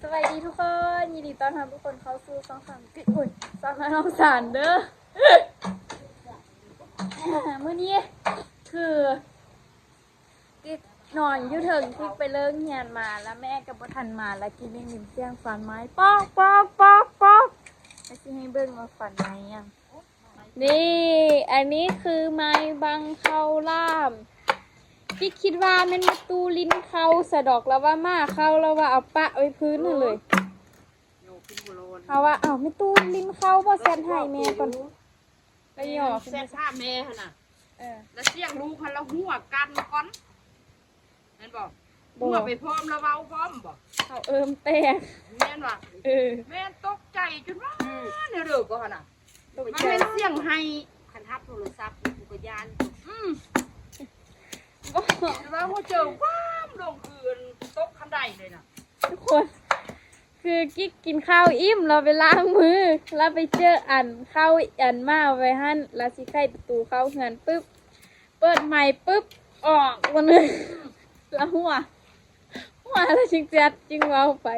ສະບາຍດີທຸກຄົນ ຍິນດີຕ້ອນຮັບທຸກຄົນເຂົ້າສູ່ຊ່ອງສາວ ອຸ້ຍ ສາວນ້ອຍນ້ອງສານເດີ. ມື້ນີ້ຄືກິກນອນຢູ່ເທິງ ກິກໄປເລີກຮຽນມາ ແລ້ວແມ່ກໍບໍ່ທັນມາ ແລ້ວກິກໄດ້ຍິນສຽງຟັນໄມ້ ປອກ ປອກ ປອກ ປອກ ແລ້ວຊິໃຫ້ເບິ່ງວ່າຟັນໄມ້ຫຍັງ. ນີ້ ອັນນີ້ຄືໄມ້ບັງເຂົ້າຫຼາມ ກິກຄິດວ່າແມ່ນແມ່ຕູ້ຫຼິ້ນເຂົ້າຊະດອກ ລາວວ່າໝາເຂົ້າ ລາວວ່າເອົາປະໄວ້ພື້ນຫັ້ນເລີຍ. ເຮົາວ່າ ອ້າວ ແມ່ຕູ້ຫຼິ້ນເຂົ້າບໍ່ ແຊັດໃຫ້ແມ່ກ່ອນ ແລ້ວຫຍໍ້ ແຊັດຫາແມ່ຫັ້ນນະ. ເອີ ແລ້ວສຽງລູກຫັ້ນລະຫົວກັນກ່ອນ ແມ່ນບໍ່? ບໍ່ ຫົວໄປພ້ອມ ລະເວົ້າພ້ອມບໍ່? ເຂົາເອີ່ມແຕກ ແມ່ນຫວາ? ເອີ ແມ່ນ ຕົກໃຈຈົນວ່າ ອືມ ແນວເດີກໍຫັ້ນນະ ຕົກໃຈ ມັນແມ່ນສຽງໄຫ້. ຄັນຮັບໂທລະສັບ ກູກໍຢ້ານ. ອືມ ບໍ່ ລະເວົ້າຫົວເຈີ ວ້າມ ລົງຄືຕົກຄັນໄດເລີຍນະ. ທຸກຄົນ ຄືກິກກິນເຂົ້າອີ່ມ ລາວໄປລ້າງມື ລາວໄປເຈີອັນເຂົ້າອັນໝາໄວ້ຫັ້ນ ລາວຊິໄຂປະຕູເຂົ້າເຮືອນປຶບ ເປີດໄມປຶບ ອອກ ລາວຫົວ ຫົວ ລາວຈຶ່ງຈັດ ຈຶ່ງເວົ້າໄປ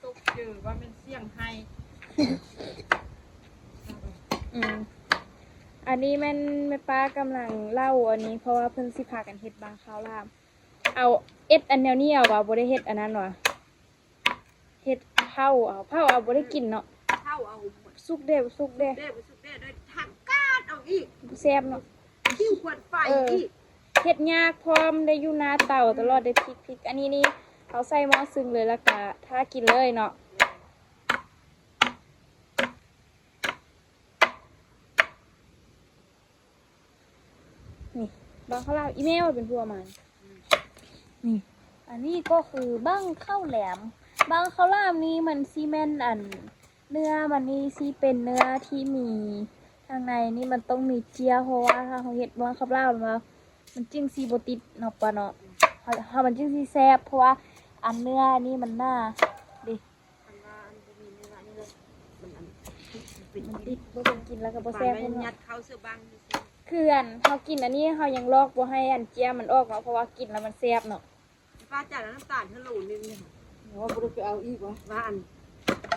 ຕົກເຈີວ່າແມ່ນສຽງໄຫ້. ອືມ ອັນນີ້ແມ່ນແມ່ປ້າກຳລັງເລົ່າອັນນີ້ ເພາະວ່າເພິ່ນຊິພາກັນເຮັດບັງເຂົ້າຫຼາມ. ເອົາເອັດອັນແນວນີ້ ເອົາວ່າບໍ່ໄດ້ເຮັດອັນນັ້ນຫວາ ເຮັດເຜົາເອົາ ເຜົາເອົາ ບໍ່ໄດ້ກິນເນາະ ເຜົາເອົາ ສຸກເດ້ ສຸກເດ້ ສຸກເດ້ ສຸກເດ້ ໄດ້ທັງກາດເອົາອີກ ແຊບເນາະ ຄິວຄວັນໄຟ ເອີ ອີກ ເຮັດຍາກພ້ອມ ໄດ້ຢູ່ໜ້າເຕົາຕະຫຼອດ ໄດ້ພິກ ພິກ ອັນນີ້ນີ້ ເຮົາໃສ່ໝໍ້ຊຶງເລີຍ ແລ້ວກະຖ້າກິນເລີຍເນາະ. ນີ້ ບັງເຂົ້າຫຼາມ ອີແມ່ວ່າເປັນຜູ້ເອົາມາ. ນີ້ ອັນນີ້ກໍຄືບັງເຂົ້າແຫຼມ ບັງເຂົ້າຫຼາມນີ້ມັນຊິແມ່ນອັນ ເນື້ອມັນນີ້ຊິເປັນເນື້ອທີ່ມີ ທາງໃນນີ້ມັນຕ້ອງມີເຈ້ຍ ເພາະວ່າຖ້າເຮົາເຮັດບັງເຂົ້າຫຼາມມາ ມັນຈຶ່ງຊິບໍ່ຕິດເນາະ ປາເນາະ ເຮົາ ເຮົາ ມັນຈຶ່ງຊິແຊບ ເພາະວ່າອັນເນື້ອອັນນີ້ມັນໜາເດ້. ຄັນວ່າອັນບໍ່ມີເນື້ອນີ້ເລີຍ ມັນອັນ ມັນຕິດ ມັນຕິດ ບໍ່ເປັນ ກິນແລ້ວກໍບໍ່ແຊບ ປານວ່າຍັດເຂົ້າໃສ່ບັງຊື່ໆ. ຄືອັນເຮົາກິນອັນນີ້ ເຮົາຍັງລອກບໍ່ໃຫ້ອັນເຈ້ຍມັນອອກເນາະ ເພາະວ່າກິນແລ້ວມັນແຊບເນາະ. ປ້າຈ່າຍແລ້ວນ້ຳຕານເທື່ອໂລໜຶ່ງນີ້ ເຮົາບໍ່ໄດ້ໄປເອົາອີກຫວາ ວ່າອັນ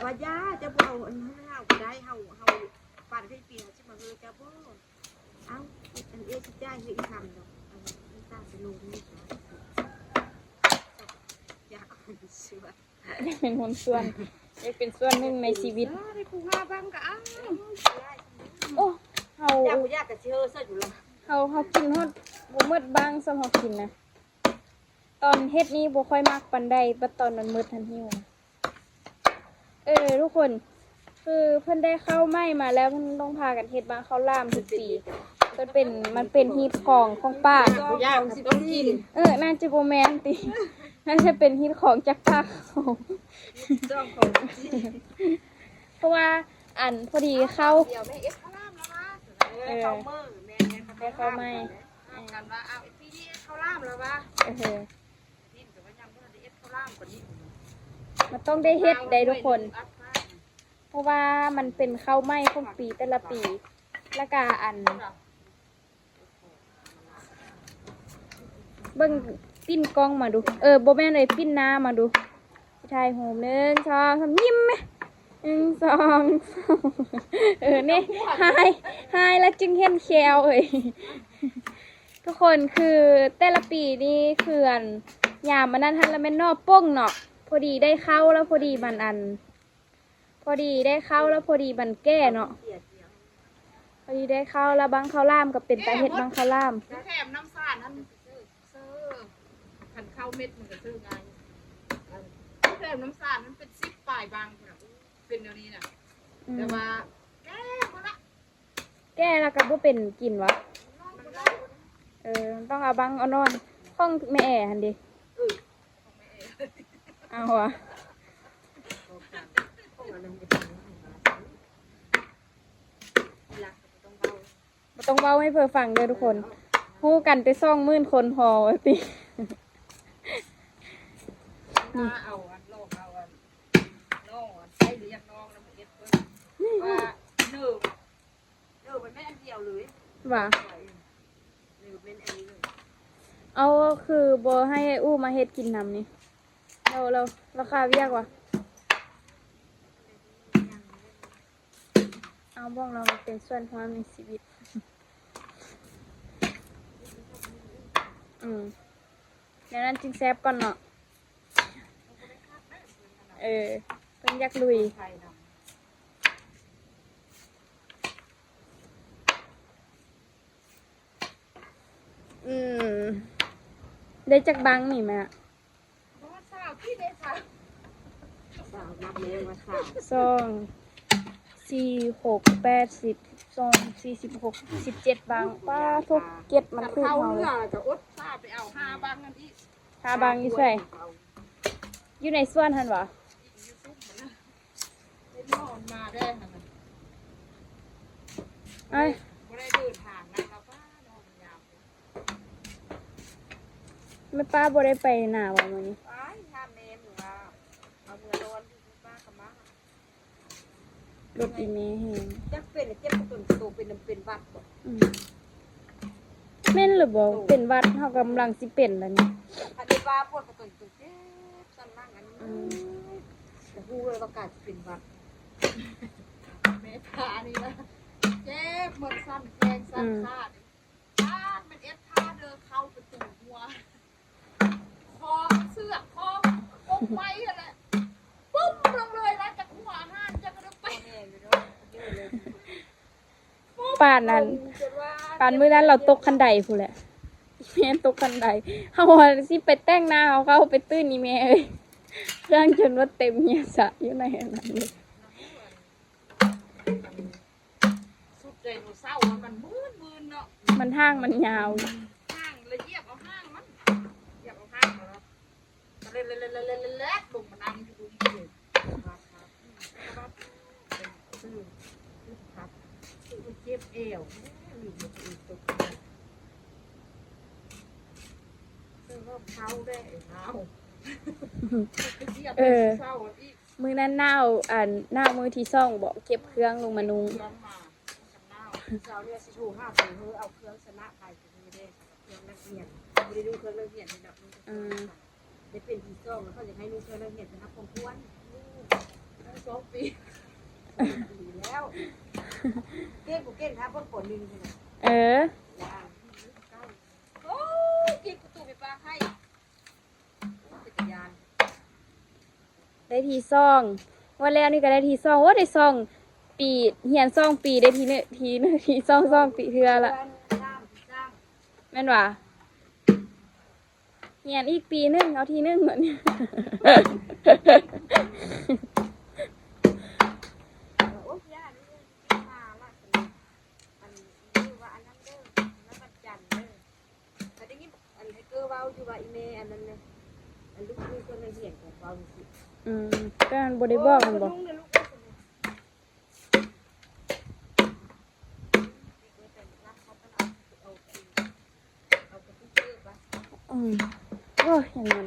ວ່າຢ່າ ເຈົ້າບໍ່ເອົາອັນນັ້ນ ເຮົາກໍໄດ້ ເຮົາ ເຮົາປານເຮັດປີ ເຮົາຊິມາເຮີເຈົ້າບໍ່. ເອົ້າ ອັນເອື້ອຍຊິຈ່າຍໃຫ້ອີກຄຳດອກ ອັນນ້ຳຕານເທື່ອໂລໜຶ່ງ ຢາກເອົາສ່ວນ ຢາກເປັນຫົວສ່ວນ ຢາກເປັນສ່ວນໜຶ່ງໃນຊີວິດ ເອີ ໄດ້ຜູ້ຫາບັງກໍເອົາ. ໂອ້ ເຮົາ ຢາກບໍ່ຢາກກໍຊິເຮີໃສ່ຢູ່ລະ ເຮົາ ເຮົາກິນຮອດບໍ່ໝົດບັງ ສ່ຳເຮົາກິນນະ ຕອນເຮັດນີ້ບໍ່ຄ່ອຍມັກປານໃດ ບັດຕອນມັນໝົດຫັ້ນຫິວ. ເອີ ທຸກຄົນ ຄືເພິ່ນໄດ້ເຂົ້າໃໝ່ມາແລ້ວ ເພິ່ນຕ້ອງພາກັນເຮັດບັງເຂົ້າຫຼາມທຸກປີ ເພິ່ນເປັນ ມັນເປັນຮີດຄອງຂອງປາກ ເອີ ໜ້າຈະບໍ່ແມ່ນຕິ ໜ້າຈະເປັນຮີດຄອງຈາກປາກເຂົາ ເພາະວ່າອັນ ພໍດີເຂົ້າ ເອີ ເຂົ້າໃໝ່ ເອີ ມັນຕ້ອງໄດ້ເຮັດໄດ໋ທຸກຄົນ ເພາະວ່າມັນເປັນເຂົ້າໃໝ່ຂອງປີແຕ່ລະປີ ແລ້ວກະອັນ ເບິ່ງ ປິ່ນກ້ອງມາດູ ເອີ ບໍ່ແມ່ນເອີຍ ປິ່ນໜ້າມາດູ ຖ່າຍຮູບ ໜຶ່ງ ສອງ ສາມ ຍິ້ມແມະ ໜຶ່ງ ສອງ ສາມ ເອີ ນີ້ ຫາຍ ຫາຍແລ້ວຈຶ່ງເຫັນແຂ້ວເອີຍ. ທຸກຄົນ ຄືແຕ່ລະປີນີ້ ຄືອັນ ຍາມອັນນັ້ນຫັ້ນລະແມ່ນໜໍ່ປົ່ງເນາະ ພໍດີໄດ້ເຂົ້າ ແລ້ວພໍດີມັນອັນ ພໍດີໄດ້ເຂົ້າ ແລ້ວພໍດີມັນແກ່ເນາະ ພໍດີໄດ້ເຂົ້າ ແລ້ວບັງເຂົ້າຫຼາມກໍເປັນຕາເຮັດບັງເຂົ້າຫຼາມ ແຖມນ້ຳສານຫັ້ນ ເຊີ ຄັນເຂົ້າເມັດມັນກໍເຊີງ່າຍ ແຖມນ້ຳສານມັນເປັນສິບປາຍບັງພຸ້ນນະ ເປັນແນວນີ້ນະ ອືມ ແຕ່ວ່າແກ່ໝົດລະ ແກ່ແລ້ວກໍບໍ່ເປັນກິນຫວາ ເອີ ຕ້ອງເອົາບັງເອົາໜອນ ຂອງແມ່ແອຫັ້ນເດ ເອີ ຂອງແມ່ແອ ເອົາຫວາ ຂອງອັນນັ້ນກໍຕ້ອງເອົາ ບໍ່ຕ້ອງເວົ້າໃຫ້ໃຜຟັງເດີທຸກຄົນ ຮູ້ກັນແຕ່ສອງໝື່ນຄົນພໍວ່າຕິ ເອົາອັນ ລອງເອົາອັນ ນ້ອງໃຊ້ຫຼືຍັງນ້ອງນຳເອັດເບິ່ງວ່າເນີ ເນີມັນແມ່ນອັນດຽວເລີຍ ວ່າ ເນີແມ່ນອັນນີ້ເລີຍ ເອົາ ຄືບໍ່ໃຫ້ອ້າຍອູ້ມາເຮັດກິນນຳນີ້ າ ລາວ ລາວຄາວຽກວ່າ ເອົາ ເບິ່ງລາວເປັນສ່ວນຮ່ວມໃນຊີວິດ. ອືມ ແນວນັ້ນຈຶ່ງແຊບກ່ອນເນາະ. ເອີ ເພິ່ນຢາກລຸຍ. ອືມ ໄດ້ຈັກບັງນີ້ແມ່? ສອງ ສີ່ ຫົກ ແປດ ສິບ ສິບສອງ ສິບສາມ ສິບສີ່ ສິບຫົກ ສິບເຈັດບັງ. ປ້າໂທ້ ເກັບມັນຄືເຮົາເລີຍ. ຖ້າເຂົ້າເຮືອກໍອົດຊາໄປເອົາຫ້າບັງນັ້ນອີກ. ຫ້າບັງຢູ່ໃສ? ຢູ່ໃນສວນຫັ້ນຫວາ? ໄປນອນມາແດ່ຫັ້ນນະ. ເອີຍ ບໍ່ໄດ້ເດີນທາງນະ ລາວປ້ານອນຍາມ. ແມ່ປ້າບໍ່ໄດ້ໄປນາບໍ່ມື້ນີ້? ໄປ ຖາມແມ່ມື້ວ່າເອົາເມືອນອນຢູ່ ປ້າກໍມາ. ລົດອີແມ່ແຮງ. ຈັກເປັນ ເຈັບຕົນໂຕ ເປັນ ເປັນຫວັດບໍ? ອືມ ແມ່ນຫຼືບໍ່? ເປັນຫວັດ ເຮົາກຳລັງຊິເປັນແລ້ວນີ້. ຄັນໄດ້ວ່າປວດກະຕຸນ ເຈັບສັນຫຼັງອັນນີ້. ອືມ ຈະຮູ້ເລີຍວ່າກາຍຊິເປັນຫວັດ. ແມ່ພານີ້ລະ ເຈັບໝົດ ສັ່ນແຂງສັ່ນຂາ. ອືມ ປາດ ມັນເອັດທ່າເດີ ເຂົ້າປະຕູຫົວ ຄອງເຊືອກ ຄອງກົກໄວ້ຫັ້ນແຫຼະ ປຸ້ມລົງເລີຍ. ລະຈັກຫົວອາຫານຈັກກະໄດ້ໄປ. ປານນັ້ນ ປານມື້ນັ້ນລາວຕົກຄັນໄດພຸ້ນແຫຼະ. ແມ່ນຕົກຄັນໄດ. ເຮົາວ່າຊິໄປແຕ່ງໜ້າ ເຮົາເຂົ້າໄປຕື່ນອີແມ່ເອີຍ ເຄື່ອງຈົນວ່າເຕັມເຫຍສະຢູ່ໃນອັນນັ້ນເລີຍ. ຊຸດໄດໂນເສົາມັນມື່ນໆເນາະ ມັນຫາງມັນຍາວ ຫາງລະຢຽບເອົາຫາງມັນ ຢຽບເອົາຫາງມັນ ແລດໆໆໆ ລົງມານັ່ງຢູ່ລຸ່ມເລີຍ. ເຈັບແອວ ເອີ ເອີ ມື້ນັ້ນໜາວ ອັນ ໜາວມື້ທີສອງບໍ ເກັບເຄື່ອງລົງມານຸ່ງ. ເຈົ້ານີ້ຊິໂທຫາເພິ່ນ ເອົາເຄື່ອງຊະນະໄປໃຫ້ເດ້ ເຄື່ອງນັກຮຽນ ບໍ່ໄດ້ນຸ່ງເຄື່ອງນັກຮຽນເດ້ດອກ. ອືມ ໄດ້ເປັນທີສອງ ແລ້ວເຂົາຢາກໃຫ້ນຸ່ງເຄື່ອງນັກຮຽນໄປຮັບຂອງຂວັນ. ໂອ້ ສອງປີ ສອງປີແລ້ວ ເກັ່ງບໍ່ເກັ່ງ ຖ້າເບິ່ງ ປໍໜຶ່ງ ເອີ ໂອ້ຍ ກິນປະຕູໄປປາກໃຫ້. ໂອ້ຍ ເປັນຕາຢ້ານ. ໄດ້ທີສອງ ງວດແລ້ວນີ້ກໍໄດ້ທີສອງ. ໂອ້ ໄດ້ສອງປີ ຮຽນສອງປີ ໄດ້ທີໜຶ່ງ ທີໜຶ່ງ ທີສອງ ສອງປີເທື່ອລະ ແມ່ນຫວາ? ຮຽນອີກປີໜຶ່ງ ເອົາທີໜຶ່ງໝົດ. ອັນໄທເກີເວົ້າຢູ່ວ່າອີແມ່ອັນນັ້ນນະ ອັນລູກ ລູກເພິ່ນນະຮຽນກໍເວົ້າຈັ່ງຊີ້. ອືມ ແຕ່ມັນບໍ່ໄດ້ບອກຫັ້ນບໍ? ອືມ ໂອ້ຍ ຢ່າງນັ້ນ.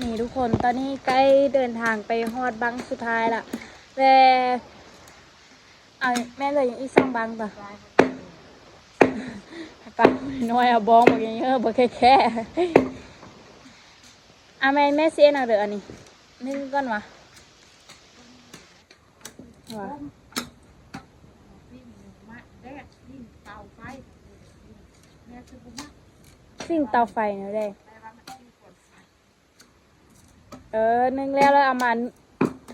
ນີ້ທຸກຄົນ ຕອນນີ້ໃກ້ເດີນທາງໄປຮອດບັ້ງສຸດທ້າຍລະ ແລະ ເອົາ ແມ່ນເຫຼືອຍັງອີກສອງບັ້ງຕົວະ ປາກນ້ອຍ ເອົາບ້ອງບັກໃຫຍ່ ເອີ ບັກແຄ່ໆ. ອາ ແມ່ ແມ່ຊິເຮັດຫຍັງເດີ ອັນນີ້ ໜຶ່ງກ່ອນຫວາ? ຫວາ? ປີ້ງເຕົາໄຟແນວໃດ? ເອີ ໜຶ່ງແລ້ວ ແລ້ວເອົາມາ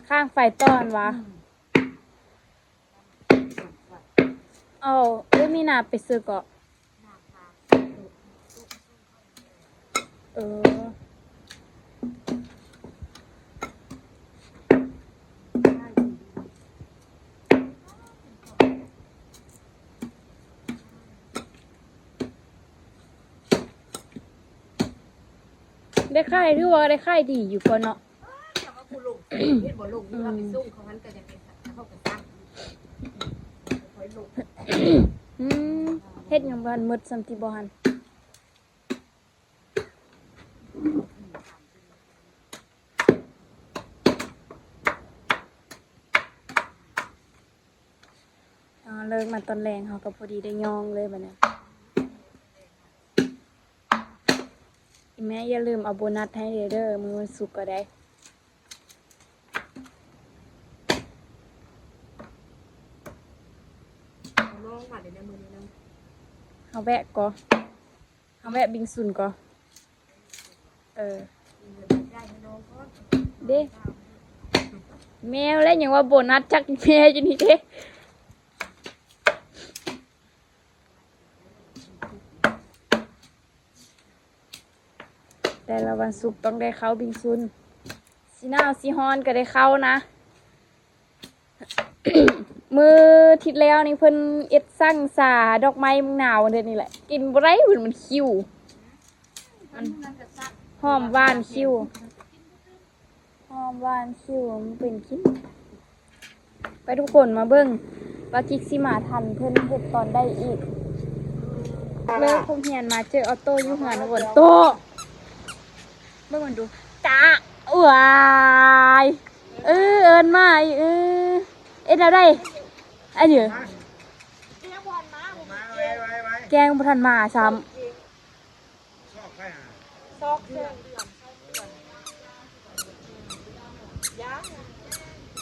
ຄ້າງໄຟຕໍ່ຫັ້ນຫວາ? ເອົາ ເອີ ມີໜ້າໄປຊື້ເກາະ. ເອີ ໄດ້ຂາຍ ຖືວ່າໄດ້ຂາຍດີຢູ່ກ່ອນເນາະ. ອືມ ເຮັດຍັງບໍ່ທັນໝົດ ສ່ຳທີ່ບໍ່ຫັ້ນ. ເອີ ເລີກມາຕອນແລງ ເຮົາກໍພໍດີໄດ້ຍ່ອງເລີຍບັດນີ້. ອີ ແມ່ຢ່າລືມເອົາໂບນັດໃຫ້ເດີ ມື້ວັນສຸກກໍໄດ້. ເຮົາແວະກໍ ເຮົາແວະບິງຊຸນກໍ ເອີ ເດ້ ແມວແລະ ຍັງວ່າໂບນັດຈັກແມ່ຢູ່ນີ້ເດ້. ແຕ່ລະວັນສຸກຕ້ອງໄດ້ເຂົ້າບິງຊຸນ ຊິໜາວຊິຮ້ອນກໍໄດ້ເຂົ້ານະ. ມື້ທິດແລ້ວນີ້ເພິ່ນເຮັດສັງສາດອກໄມ້ໝາກນາວເດີນີ້ແຫຼະ ກິນບໍ່ໄດ້ ເພິ່ນມັນຂິວ ມັນຫອມຫວານຂິວ. ຫອມຫວານຂິວ ມັນເປັນຂີ້ ໄປທຸກຄົນມາເບິ່ງວ່າກິກຊິມາທັນເພິ່ນເຮັດຕອນໃດອີກ. ເລີກໂຮງຮຽນມາເຈີອອໂຕ້ຢູ່ເຮືອນທຸກຄົນ ໂຕ້ ເບິ່ງມັນດູ ຕາ ວ້າຍ ເອີ ເອີ້ນມາອີກ ເອີ ເຮັດແນວໃດ ອັນນີ້ ແກງບໍ່ທັນມາຊ້ຳ. ຊອກໃຜຫາ ຊອກເຄື່ອງດື່ມ ຊອກເຄື່ອງ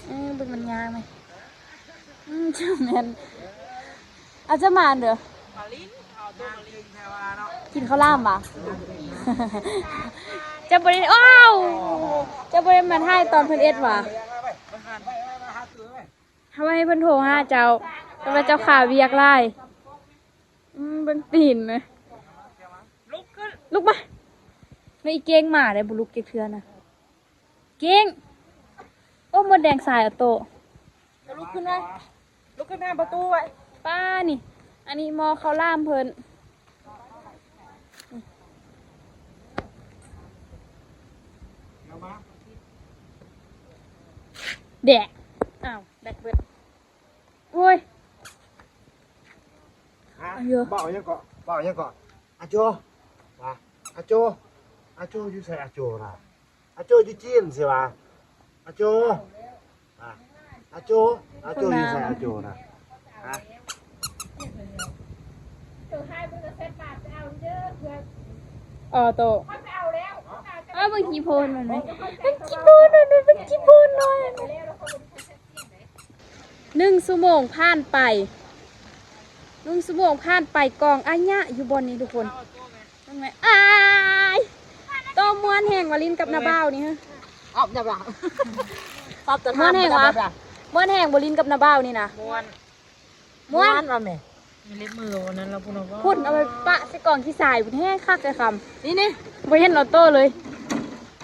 ເອີ ເບິ່ງມັນຍ່າງໄໝ ອືມ ແມ່ນ ອາດຈະມາເດີ ມາຫຼິ້ນ ເອົາໂຕມາຫຼິ້ນ ກິນເຂົ້າຫຼາມຫວາ ເຈົ້າບໍ່ໄດ້ ອ້າວ ເຈົ້າບໍ່ໄດ້ມາຖ່າຍຕອນເພິ່ນເຮັດຫວາ ເຮົາໃຫ້ເພິ່ນໂທຫາເຈົ້າ ແຕ່ວ່າເຈົ້າຄາວຽກຫຼາຍ. ອືມ ເບິ່ງຕີນນະ ລຸກຂຶ້ນ ລຸກມາ ແມ່ອີເກ້ງມາໄດ້ບໍ່ລຸກຈັກເທື່ອນະ ເກ້ງ ໂອ້ ມົດແດງສາຍອອໂຕ້ ລຸກຂຶ້ນໄວ້ ລຸກຂຶ້ນໄປຫາປະຕູໄວ້ ປ້ານີ້ ອັນນີ້ໝໍ້ເຂົ້າຫຼາມເພິ່ນ ແດະ ອ້າວ ແບັດເບິດ ໂອ້ຍ ຮະ ເວົ້າຫຍັງເກາະ ເວົ້າຫຍັງເກາະ ອາໂຈ ວ່າ ອາໂຈ ອາໂຈຢູ່ໃສ ອາໂຈນະ ອາໂຈຢູ່ຈີນຊິວ່າ ອາໂຈ ວ່າ ອາໂຈ ອາໂຈຢູ່ໃສ ອາໂຈນະ ຮະ ອໍໂຕ ເອົາເບິ່ງຂີ້ໂພນມັນ ເບິ່ງຂີ້ໂພນມັນ ເບິ່ງຂີ້ໂພນນ້ອຍ ໜຶ່ງຊົ່ວໂມງຜ່ານໄປ ໜຶ່ງຊົ່ວໂມງຜ່ານໄປ ກອງອາຍະຢູ່ບ່ອນນີ້ທຸກຄົນ ເບິ່ງແມະ ອ້າຍ ໂຕມ່ວນແຮງວ່າຫຼິ້ນກັບນ້າບ່າວນີ້ ເອົ້າ ນ້າບ່າວ ປັບແຕ່ ມ່ວນແຮງຫວາ ມ່ວນແຮງບໍ່ຫຼິ້ນກັບນ້າບ່າວນີ້ນະ ມ່ວນ ມ່ວນ ມ່ວນວ່າແມ່ ມີເລັບມືອັນນັ້ນລະພຸ້ນ ພຸ້ນ ເອົາໄປປະໃສ່ກອງຂີ້ຊາຍພຸ້ນ ແຮງຄັກແທ້ຄຳ ນີ້ ນີ້ ບໍ່ເຫັນອອໂຕ້ເລີຍ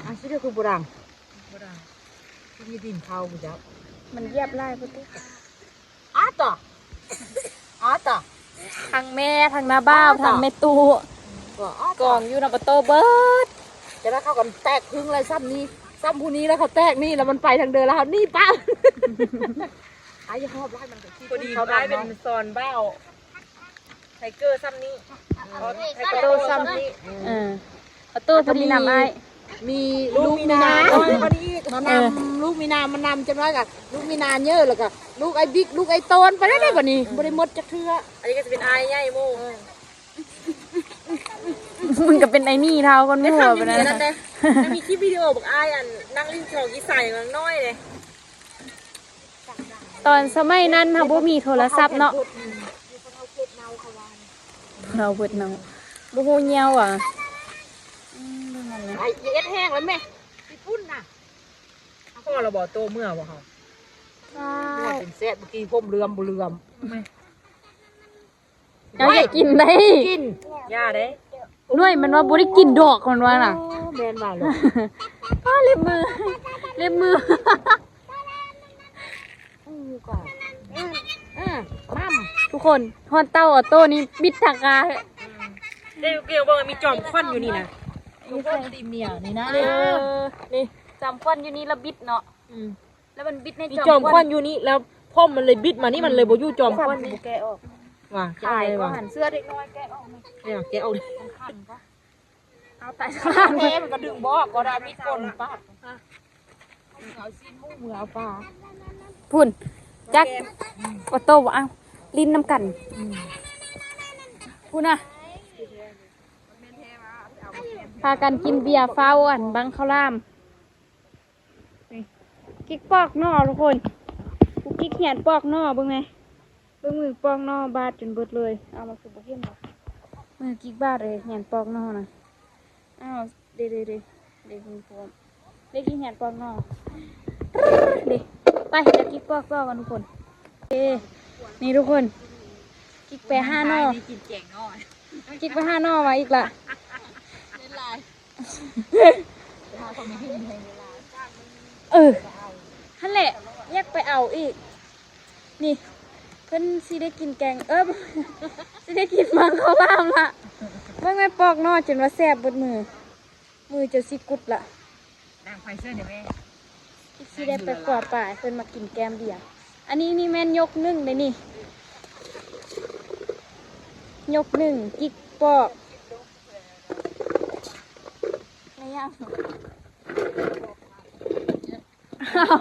ອາ ຊິເດຄືບໍ່ດັງ ບໍ່ດັງ ທີ່ດິນເຂົາບໍ່ຈັກ ມັນຢຽບຫຼາຍພຸ້ນຕິ ອາຕະ ອາຕະ ທັງແມ່ ທັງນ້າບ່າວ ທັງແມ່ຕູ້ ກອງຢູ່ນຳປະໂຕເບິດ ຈະໄດ້ເຂົ້າກັນແຕກຄຶ່ງເລີຍ ຊ້ຳນີ້ ຊ້ຳຜູ້ນີ້ ແລ້ວເຂົາແຕກນີ້ ແລ້ວມັນໄປທາງເດີ ແລ້ວເຮົາໜີປະ ອ້າຍຢ່າຮອບຫຼາຍ ມັນກໍຄິດ ພໍດີອ້າຍເປັນສອນບ່າວ ໄທເກີຊ້ຳນີ້ ເອີ ໄທເກີໂຕຊ້ຳນີ້ ເອີ ປະຕູພໍດີນຳອ້າຍ ມີລູກມີນາ ມານຳ ເອີ ລູກມີນາມານຳ ຈັກໜ້ອຍກໍລູກມີນາເຍີະ ແລ້ວກໍລູກໄອ້ບິກ ລູກໄອ້ໂຕນ ໄປແລ້ວເດ້ ເອີ ບັດນີ້ ເອີ ບໍ່ໄດ້ໝົດຈັກເທື່ອ ອັນນີ້ກໍຊິເປັນອ້າຍໃຫຍ່ໝູ່ ເອີ ມຶງກໍເປັນໄອ້ໜີ້ເຖົ້າກ່ອນໝູ່ ໄດ້ຄຳ ໄປນັ້ນ ນັ້ນເດ້ ມັນມີຄລິບວິດີໂອບັກອ້າຍ ອັນ ນັ່ງຫຼິ້ນຂອງອີ່ໃສຍັງນ້ອຍເດ້. ຕອນສະໄໝນັ້ນເຮົາບໍ່ມີໂທລະສັບເນາະ ເຮົາເພິດເນົ່າ ບໍ່ຮູ້ຍ່ຽວຫວາ ອືມ ເບິ່ງນັ້ນນະ ໄອ້ ຢ່າເຮັດແຮງແລ້ວແມ່ ຊິຝຸ່ນນະ ພໍແລ້ວບໍ່ ໂຕເມື່ອບໍ່ເຮົາ ເມື່ອຈົນແຊບ ເມື່ອກີ້ຜົມເຫຼືອມບໍ່ເຫຼືອມ. ເຈົ້າຢາກກິນໄດ໋ ກິນ ຢ່າເດ້ ໜ່ວຍມັນວ່າບໍ່ໄດ້ກິນດອກ ມັນວ່ານະ ໂອ້ ແມ່ນວ່າເລີຍ ອ້າ ເລັບມື ເລັບມື ອື ກ່ອນ ເອີ ມັມ ທຸກຄົນ ຮອດເຕົ້າອອໂຕ້ນີ້ບິດທາງກາ ອືມ ເດ້ ເກວເບິ່ງ ມີຈອມຂວັນຢູ່ນີ້ນະ ຢູ່ໃສ ຕີເມຍນີ້ນະ ເອີ ນີ້ ຈອມຂວັນຢູ່ນີ້ລະບິດເນາະ ອືມ. ແລ້ວມັນບິດໃນ ມີຈອມຂວັນ ຈອມຂວັນຢູ່ນີ້ ແລ້ວຜົມມັນເລີຍບິດມານີ້ ອືມ ມັນເລີຍບໍ່ຢູ່ຈອມຂວັນນີ້ ແກະອອກ ວ່າ ຂາຍກໍຫັ້ນ ເສື້ອເດັກນ້ອຍແກະອອກ ແກະອອກ ເອົາໄປ ແທ້ມັນກໍດຶງບໍ່ອອກ ກໍໄດ້ມີຄົນປາດ ເອົາຊີ້ນໝູ ເອົາປາ ພຸ້ນ ຈັກ ອອໂຕ້ ເອົາ ຫຼິ້ນນຳກັນ ອືມ ພຸ້ນນະ. ພາກັນກິນເບຍຟ້າວອັນບັງເຂົ້າຫຼາມ. ນີ້ ກິກປອກໜໍ່ທຸກຄົນ. ກູກິກຮຽນປອກໜໍ່ ເບິ່ງແມ. ເບິ່ງມືປອກໜໍ່ບາດຈົນເບິດເລີຍ. ເອົາ ມັນຄືບໍ່ເຫັນວະ? ມືກິກບາດເລີຍ ຮຽນປອກໜໍ່ນະ. ອ້າວ ເດ ເດ ເດ ເດ ມີພວມ ເດ ກິກຮຽນປອກໜໍ່. ເດ ໄປ ດຽວກິກປອກຕໍ່ກັນທຸກຄົນ. ເອ ນີ້ທຸກຄົນ ກິກໄປຫາໜໍ່ ກິກໄປຫາໜໍ່ມາອີກລະ. ເອີ ຫັ້ນແຫຼະ ຢາກໄປເອົາອີກ. ນີ້ ເພິ່ນຊິໄດ້ກິນແກງ ເອີ ຊິໄດ້ກິນມັງເຂົ້າຫຼາມລະ. ເບິ່ງແມ່ປອກໜໍ່ຈົນວ່າແສບເບິດມື ມືຈົນຊິກຸດລະ. ດັງໄຟເຊີນແມ່ ຊິໄດ້ໄປຂົວປາ ເພິ່ນມາກິນແກ້ມເບຍ. ອັນນີ້ນີ້ແມ່ນຍົກໜຶ່ງເດ້ນີ້ ຍົກໜຶ່ງ ກິກປອກ. ແມ່ນຫຍັງ? ອ້າວ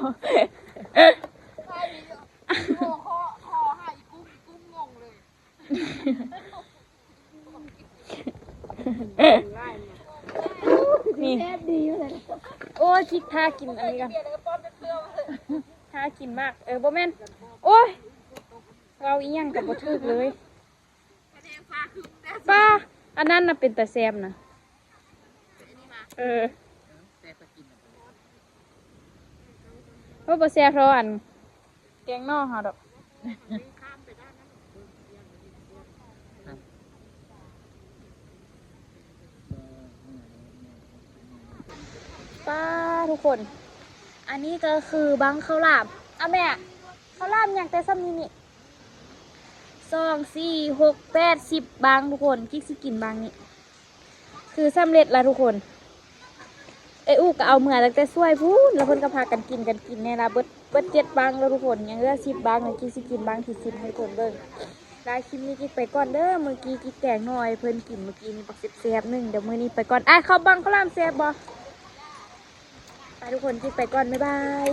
ນີ້ ໂອ້ຍ ກິກ ຖ້າກິນອັນນີ້ກ່ອນ ຖ້າກິນໝາກ ເອີ ບໍ່ແມ່ນ ໂອ້ຍ ເວົ້າອີ່ຫຍັງກໍບໍ່ຖືກເລີຍ. ປາ ອັນນັ້ນນະເປັນຕາແຊບນະ. ເອີ ໂອ້ ບໍ່ແຊບເທົ່າອັນແກງໜໍ່ເຮົາດອກ. ປ້າ ທຸກຄົນ ອັນນີ້ກໍຄືບັງເຂົ້າຫຼາມ. ອາ ແມ່ ເຂົ້າຫຼາມຫຍັງແຕ່ສ່ຳນີ້ນີ້ ສອງ ສີ່ ຫົກ ແປດ ສິບບັງທຸກຄົນ. ກິກຊິກິນບັງນີ້ ຄືສຳເລັດລະທຸກຄົນ. ເອື້ອຍອູກກໍເອົາເມືອຕັ້ງແຕ່ສວຍພຸ້ນ ລະເພິ່ນກໍພາກັນກິນ ກັນກິນແນ່ລະ. ເບິດ ເບິດເຈັດບັງລະທຸກຄົນ ຍັງເຫຼືອສິບບັງ ກິກຊິກິນບັງທີສິບໃຫ້ທຸກຄົນເບິ່ງ. ລະຄລິບນີ້ກິກໄປກ່ອນເດີ. ມື້ກີ້ກິກແກງໜໍ່ໃຫ້ເພິ່ນກິນ ມື້ກີ້ນີ້ບັກແຊບໆໜຶ່ງ. ດຽວມື້ນີ້ໄປກ່ອນ. ອ້າຍ ເຂົ້າບັງເຂົ້າຫຼາມແຊບບໍ່? ໄປທຸກຄົນ ກິກໄປກ່ອນ ບາຍບາຍ.